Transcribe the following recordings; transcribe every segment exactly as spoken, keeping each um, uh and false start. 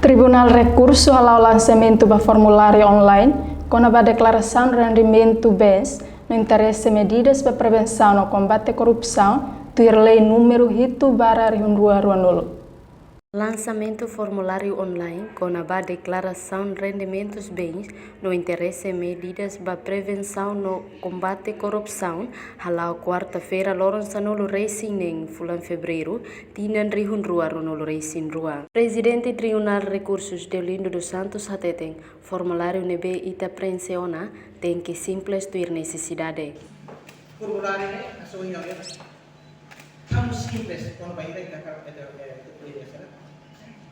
Tribunál Rekursu hala'o lansamentu ba formuláriu online kona-ba deklarasaun rendimentu bens no interese medidas ba prevensaun no kombate korrupsaun, tuir lei númeru hitu barra rihun rua ruanulu. Lansamentu formuláriu online kona-ba deklarasaun rendimentus bens no interese medidas ba prevensaun no kombate korrupsaun hala'o kuarta-feira loron sanulu resin neen fulan Fevereiru, tinan rihun rua ruanulu resin rua. Prezidente Tribunál Rekursus Deolindo dos Santos hateten, formuláriu ne'ebé ita preenxe ona tenke simples tuir nesesidade. Formuláriu ne'e, aso yang tão simples, kona-ba ita, ita, ita, ita,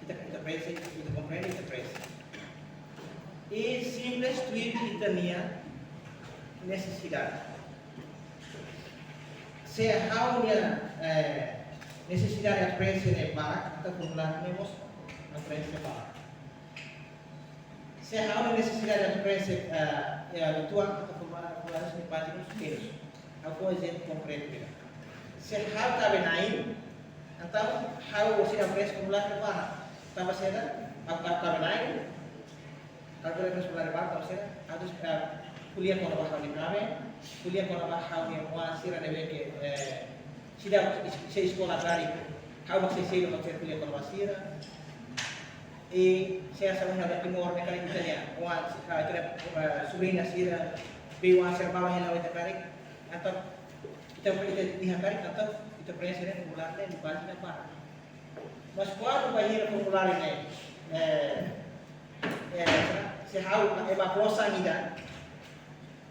ita, ita preenxe, ita komprende, ita preenxe. I simples tuir ita-nia nesesidade. Se ha'u-nia, eh, nesesidade atu preenxe ne'e barak, entaun formuláriu ne'e mós atu preenxe barak. Se ha'u-nia nesesidade atu preenxe, eh, eh, uitoan, entaun formuláriu, formuláriu ne'e pájina menus. Ha'u fó ezemplu konkretu ida. Se ha'u kaben-na'in, entaun ha'u sei preenxe formuláriu ne'e barak. Tanba saida, ha'u, ha'u kaben-na'in, ha'u preenxe formuláriu ne'e barak, tanba saida, ha'u, eh, ko'alia kona-ba ha'u-nia kaben, ko'alia kona-ba ha'u-nia oan sira ne'ebé ke, eh, seidauk, sei eskola karik, ha'u mak sei selu, mak sei ko'alia kona-ba sira. I se asa un hela Timor ne'e karik ita-nia oan, ah, ita-nia, ah, sobriña sira, bei-oan sira balu hela ita karik, entaun ita, ita iha karik, entaun ita preenxe ne'e formuláriu ne'e pájina barak. Mas kuandu bainhira formuláriu ne'e, eh, eh, se ha'u ema klosan ida,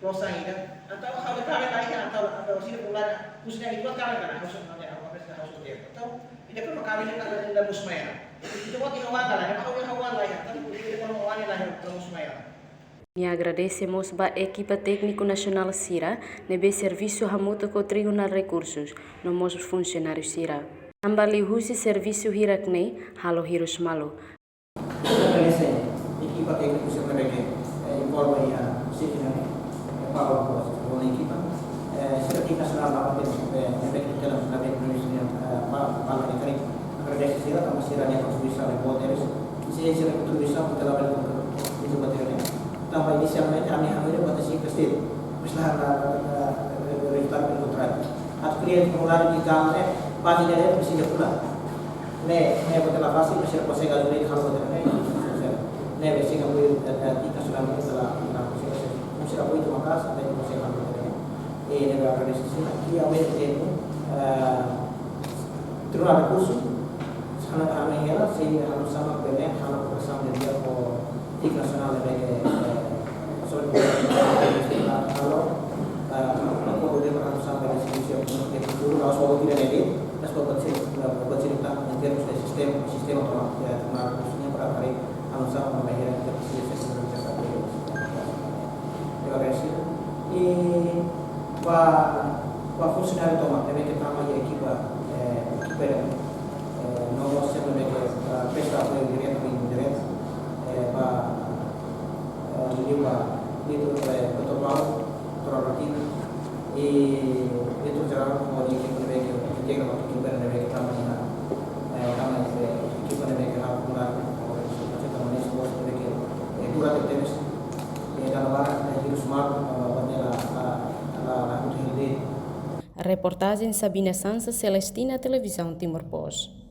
klosan ida, entaun ha'u-nia kaben la iha, entaun, entaun sira formuláriu, husi ne'e ita kaben ka lae, ha'u só, ha'u só, ha'u só. Entaun ita perlu kaben ne'e la, la mós mai ona. Ita buat iha oan ka lae, ema ha'u iha oan la iha, entaun ita perlu oan la iha, la mós mai ona. Nia agradese mós ba ekipa tékniku nasionál sira ne'ebé servisu hamutuk ho Tribunál Rekursus no mós funsionáriu sira. Tanba liuhusi servisu hirak ne'e halo hirus malu. Agradese ekipa tékniku sira ne'ebé ke, eh, informa iha sira ne'e, eh, para o, o ekipa, eh, sira ekipa nasionál ba, eh, ne'ebé ke dalam kabinete ministeriál, eh, ba, ba, ba, agradese sira, tanba sira-nia kontribuisaun boot tebes. Sira, sira kontribuisaun ke dalam bentuk itu materi. Tanba inisialmente ami hanoin buat singkat saja. Mas la, la, la, la, rezultadu pelo kontráriu. Atu kria formuláriu di dalam, eh, pájina ne'e, mesin de pula. Ne'e, ne'e buat la fasil, mas sira konsege ajuda halo buat ne'e, ne'e, ne'e, mesin apoiu, eh, eh, di nasionál ne'e, la, la, konsege, konsege apoiu tuma kas, ne'e, konsege halo buat ne'e. I ne'e, agradese sira, i ao mesmo tempo, eh, Tribunál Rekursu, hanoin, hanoin hela, sei halo sama bele, halo kooperasaun di'ak ho ekipa nasionál ne'ebé ke, eh, sobre halo, eh, halo akordu de halo sama bele, servisu ke futuru, ha'u só tidak lagi, mas buat sira, buat sira tan, en termos de sistema, sistema toma, ya, Tribunál Rekursu ne'e para kari, halo sama bele, ya, kita bisa, bisa, bisa, bisa, bisa. Terima kasih. I ba, ba funsionáriu tomak, ne'ebé ke tama iha ekipa, eh, ekipa ida, eh, no mós sira ne'ebé ke, eh, presta apoiu diretu no indiretu, eh, ba, eh, liuliu ba, liuliu, eh, doutór Paulo, doutór Albertina, i diretór jerál, no ekipa ne'ebé ke integra, ekipa ne'ebé ke tama iha, eh, tama iha ekipa ne'ebé ke halo kuda, o, ekipa ne'ebé ke, eh, durante tebes, eh, dala barak, eh, hirus malu, eh, bandeira, ah, la, la, la, la, Reportajen Sabina Sansa, Celestina, Televizaun Timor Post.